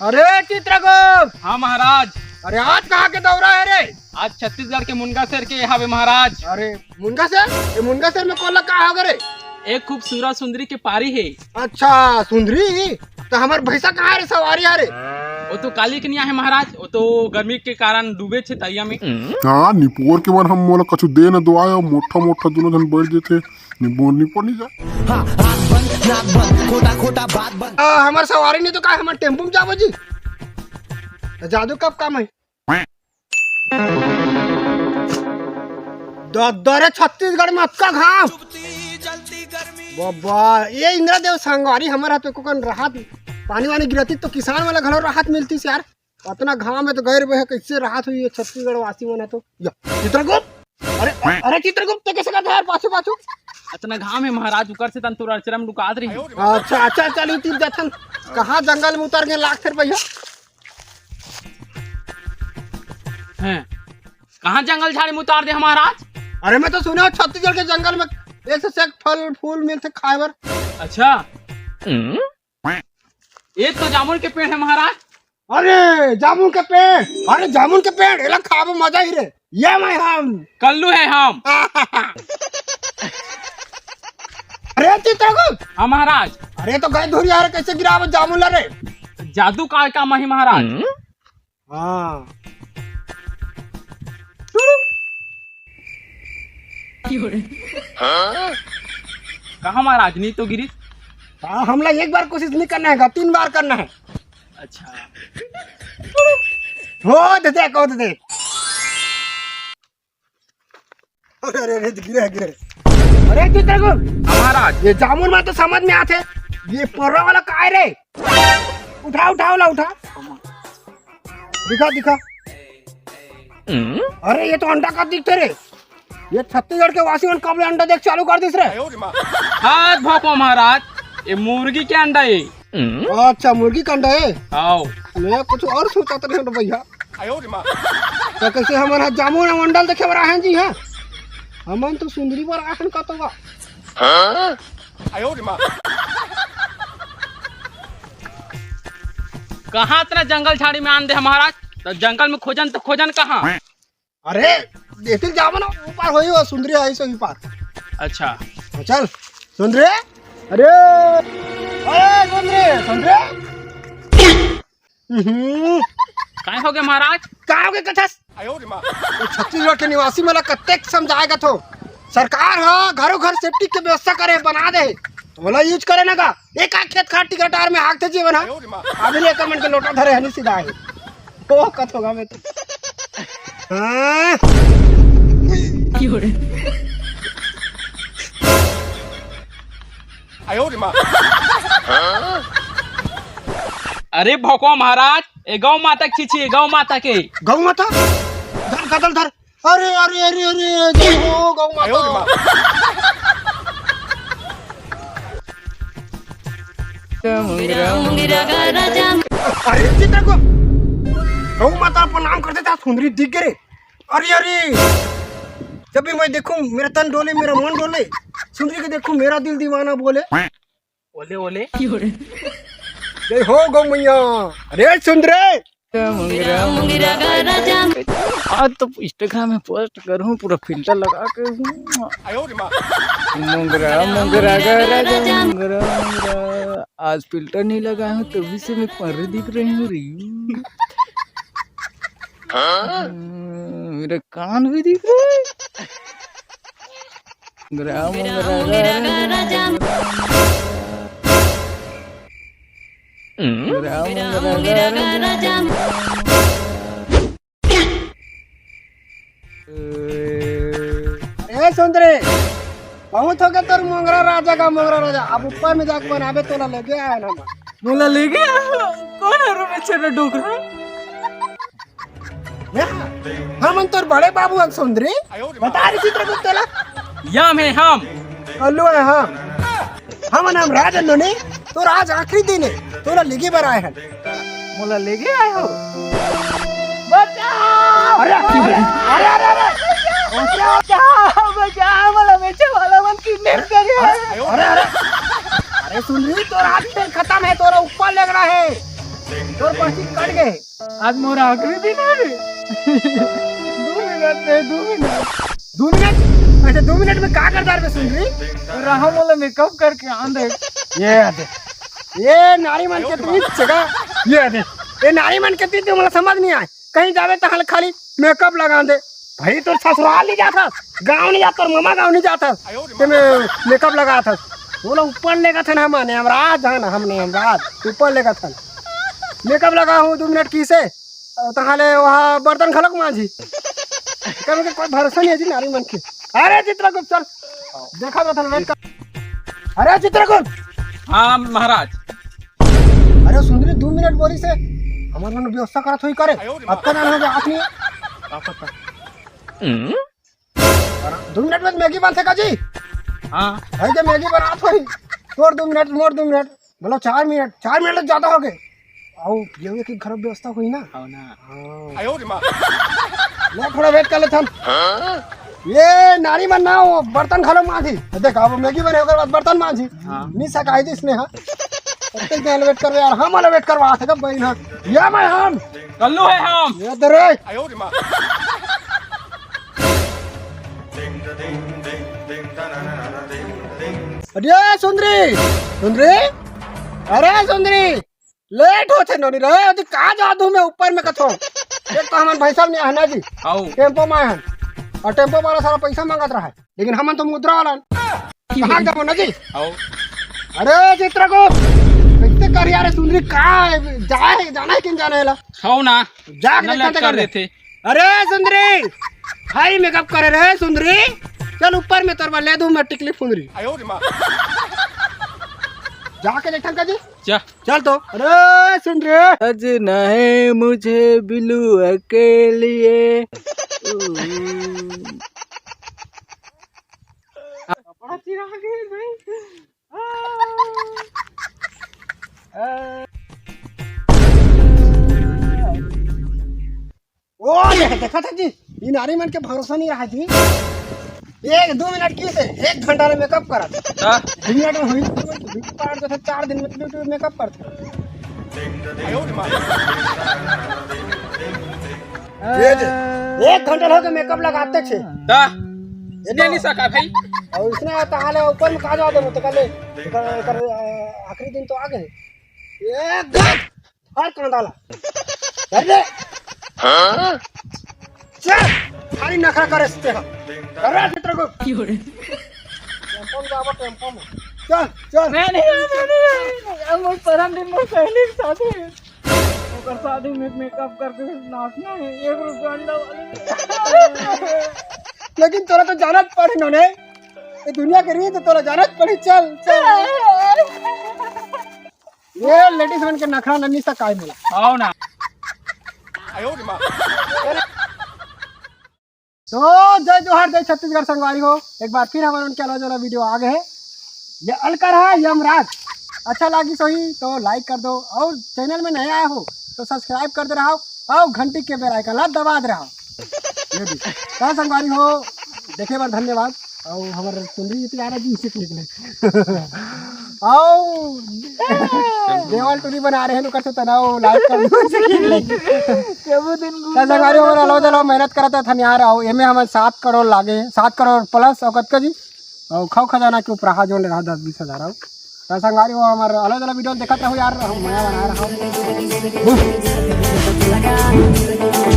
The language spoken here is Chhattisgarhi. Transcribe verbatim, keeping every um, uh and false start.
अरे चित्रगुप्त। हाँ महाराज। अरे आज कहाँ के दौरा हे रे? आज छत्तीसगढ़ के मुनगासेर के हावे महाराज। अरे मुनगासेर? ये मुनगासेर में कोन ला का होगे रे? एक खूबसूरत सुंदरी के पारी हे। अच्छा सुंदरी, त हमर भैंसा कहाँ रे, सवारी हे रे? वो तो काली के नइ आहे महाराज, वो तो गर्मी के कारण डूबे हे तरिया में। हाँ, निपोर के मन हम मोला कछु दे न दुवाय, मोठा मोठा दूनों झन बइठ जथे, निपोर निपोर नइ जाय। हाँ, आँख बंद, नाक बंद, खोटा खोटा बात बंद। आ, हमर सवारी नइ हे त का, हमन टेम्पू में जाबो जी। त जादू कब काम हे? द-, दरे छत्तीसगढ़ में अतका घाम। बाबा, ये इंद्रदेव संगवारी हमर हाथ को कन राहत, पानी वानी गिरतिस त किसान वाला घलो राहत मिलतिस यार। अतना घाम हे त गैर बहे कइसे राहत होही ये छत्तीसगढ़ वासी मन ह तो। या, चित्रगुप्त, अरे, अरे चित्रगुप्त, तैं कइसे करत हस यार, पाछू, पाछू? अतना घाम हे महाराज, उकर से तन तोर अचरा में लुकात रहिन। अच्छा, अच्छा, चल, ई तीर जाथन। कहाँ जंगल में उतर गे लागथे रे भैया? हैं? कहाँ जंगल झाड़ी में उतार दे हमार आज? अरे मैं तो सुने हँव छत्तीसगढ़ के जंगल में एक से एक फल फूल मिलथे खाए बर। अच्छा। एक तो जामुन के पेड़ हे महाराज। अरे जामुन के पेड़, अरे जामुन के पेड़, एला खाबो मजा ही रे। ये मैं हम। कल्लू हे हम। अरे चित्रगुप्त। हाँ महाराज। अरे तो गए धुरिया रे, कइसे गिराबो जामुन ला रे? जादू का काम हे महाराज। हाँ। कहाँ महाराज, नइ तो गिरिस। हाँ, हमला एक बार कोशिश नइ करना हे, तीन बार करना हे। अच्छा। हो दे दे, हो दे दे। अरे, अरे, अरे, गिरे, गिरे। अरे, चित्रगुप्त। महाराज। ये जामुन में तो समझ में आथे। ये पर्रा वाला काय रे? उठा, उठा, ओला उठा। दिखा, दिखा। अरे, ये तो अंडा का दिखथे रे। ये छत्तीसगढ़ के वासी मन कब ले अंडा देके चालू कर दिस रे? हाथ भोको महाराज, ये मुर्गी के अंडा हे। अच्छा, मुर्गी के अंडा हे? आओ। मैं कुछ अउ सोचत रहेंव भैया। त कइसे हमन ह जामुन अउ अंडा ल देखे बर आए हन जी, हाँ? हमन तो सुंदरी बर आए हन का तो बा। कहाँ अतना जंगल झाड़ी में आन दे महाराज? त जंगल में खोजन त खोजन कहाँ? अरे, देतिल जाबो ना, ऊपर होही वो सुंदरी आई सो ऊपर। अच्छा। हाँ, चल, सुंदरी। अरे, अरे, सुंदरी, सुंदरी। हम्म। काय होगे महाराज? काय होगे कथस? ये छत्तीसगढ़ के निवासी मन ला कतेक समझाए कथों। सरकार ह घरो घर सेप्टिक के व्यवस्था करे, बना दे। ओला use करे ना का? एक आध खेत खार टिकरटार में हाकथे जीवन ह। अभी ले एकर मन के लोटा धरे हनी सीधा हे। ओ कथों गा मैं तो। हाँ। अरे भोकवा महाराज, ए गौ माता के छीछी, ए गौ माता के। गौ माता? धर, गदल धर। अरे, अरे, अरे, अरे, जय हो गौ माता। अरे, चित्रगुप्त, गौ माता प्रणाम कर देता, सुंदरी दिख गे रे। अरे, अरे, जब भी मैं देखूं, मेरा तन डोले, मेरा मन डोले, सुंदरी को देखूं, मेरा दिल दीवाना बोले। ओले, ओले। जय हो गौ मैया। अरे सुंदरी। आज तो Instagram में post करूँ पूरा filter लगा के। मोंगरा, मोंगरा, गा राजा, मोंगरा, मोंगरा। आज filter नहीं लगाया हूँ, तभी से मैं पर्री दिख रही हूँ रे। हम्म, मेरा कान भी दिख रहा है। मोंगरा, मोंगरा, गा राजा। मोंगरा, मोंगरा, गा राजा। ए सुंदरी, बहुत होगे तोर मोंगरा राजा का मोंगरा राजा। अब ऊपर में जाके बनाबे, तोला लेगे आए हन हम। मोला लेगे आए हो? कोन हरो रे छेरा डोकरा? हमन तोर बड़े बाबू हन सुंदरी। बता रे चित्रगुप्त तोला। या में हम। कल्लू हे हम। हमन हम राज नोनी, तोर आज आखिरी दिन हे, तोला लेगे बर आए हन। मोला लेगे आए हो? बचाओ! अरे, अरे, अरे, अरे। बचाओ, बचाओ, मोला बेचे वाला मन kidnap करे। अरे, अरे, अरे। अरे सुंदरी, तोर आज खेल खतम हे, तोला ऊपर लेगना हे। तोर पर्ची कट गए। आज मोर आखिरी दिन है रे। दो मिनट दे, दो मिनट। दो मिनट? अच्छा, दो मिनट में का कर डारबे सुंदरी? रहा मोला मेकअप करके आन दे। ये आ दे। ये नारी मन के तीत जगह। ये आ दे। ये नारी मन के तीत मोला समझ नहीं आए। कहीं जावे तहाँ खाली मेकअप लगा दे। भाई तोर ससुराल नहीं जात हस, गाँव नहीं जात, तोर मामा गाँव नहीं जात हस, ते में मेकअप लगात हस। वो लोग ऊपर लेगत हन, हम नेमराज हन, हम नेमराज ऊपर लेगत हन। मेकअप लगा हूँ दो मिनट की से, तहाले वहाँ बर्तन घलोक मांजी। कम के कोई भरोसा नहीं है जी नारी मन के। अरे चित्रगुप्त चल, देखा तो वेट कर। अरे चित्रगुप्त। हाँ महाराज। अरे सुंदरी दो मिनट बोली से, हमारे मन व्यवस्था करत हुई करे। अब का जान हो गया आदमी। का पता। दो मिनट में मैगी बन सका जी। हाँ। भाई जब मैगी बनात होई, तोर दो मिनट, मोर दो मिनट, मतलब चार मिनट, चार मिनट ज्यादा हो गए। आओ, ये एक घर व्यवस्था हुई ना। आओ ना। हाँ। ले थोड़ा वेट कर लेथन। ये नारी मन ना, वो बर्तन घलो मांजी। देख, अब मैगी बने ओकर बाद बर्तन मांजी। हाँ। नहीं सकाई दिस ने, हाँ। इतने देर वेट करबे यार, हम वाला वेट करवा थे कब बहन, हाँ। ये मैं हम। कल्लू है हम। ये दे रे। अरे सुंदरी, सुंदरी, अरे सुंदरी, लेट होथे नोनी रे, अभी कहाँ जात हूँ मैं ऊपर में कथो। एक तो हमन भैंसा में आहन ना जी, आओ। टेम्पो में आहन, और टेम्पो वाला सारा पैसा मांगत रहा है, लेकिन हमन तो मुद्रा वाला हन। कहाँ जाबो ना जी? आओ। अरे चित्रगुप्त, इतने करिया रे सुंदरी, का जाए, जाना है कि नहीं जाना है ला? खाओ ना। जा के ना देखा लेट कर कर ले। देथे। अरे सुंदरी, भाई मेकअप करे रे सुंदरी, चल ऊपर में तोर बर ले दूं मैं टिकली फुंदरी। जाके देखा का जी? जा। चल तो। अरे सुंदरी। सजना है मुझे बिलू के लिए। कपड़ा चिरा गए भाई। ओ, ये देखा था जी, ये नारी मन के भरोसा नहीं रहा जी। एक दो मिनट की से एक घंटा में मेकअप करा। हाँ। दो मिनट में हुई, ब्यूटी पार्लर जो था, चार दिन में ब्यूटी मेकअप करते। ये जे, एक घंटा हो गया मेकअप लगाते छे। ता, ये इसने तो नहीं सका भाई। और इसने आता हाल है ऊपर में कहा जाते, मतलब, कल, कल, कल, आखिरी दिन तो आ गए। ये देख, हर कांदा ला। कर ले। चल, खाली नखरा करे सते। कर रहा चित्र को। टेम्पो में जाबो, टेम्पो में। चल, चल। मैं नहीं, मैं नहीं, मैं नहीं। अब वो परम दिन में पहली शादी है। ओकर शादी में मेकअप करके नाचना है, एक रुपया अंडा वाले। लेकिन तोला तो जानत पड़ी नोनी, ये दुनिया के रीत तोला जानत पड़ी। चल, चल। ये लेडीज मन के नखरा नन्नी सा काय मिला। आओ ना। तो जय जोहार, जय छत्तीसगढ़ संगवारी हो, एक बार फिर हमर उनके अलग अलग वीडियो आ गए हैं। ये अलकर है यमराज, अच्छा लागिस होही तो लाइक कर दो, और चैनल में नया आए हो तो सब्सक्राइब कर दे रहा हो, और घंटी के बेल आइकन ला दबा दे रहा हो। ये भी। तो संगवारी हो, देखे बर धन्यवाद। और हमारे सुंदरी जी आ रहा जी, इसी क्लिक में। आओ। देवाल टूरी बना रहे हैं, तो करते तनाव लाइक कर दो। कबो दिन तो संगवारी हो, हमारा लो चलो मेहनत करता था यार। आओ, एमे हमारे सात करोड़ लागे, सात करोड़ प्लस। और कतका जी? और खाओ खजाना के ऊपर हाथ जोड़ ले रहा दस बीस हजार। आओ तो संगवारी हो, हमारे अलग अलग वीडियो देखत रहो यार, हम मजा बना रहा हूँ।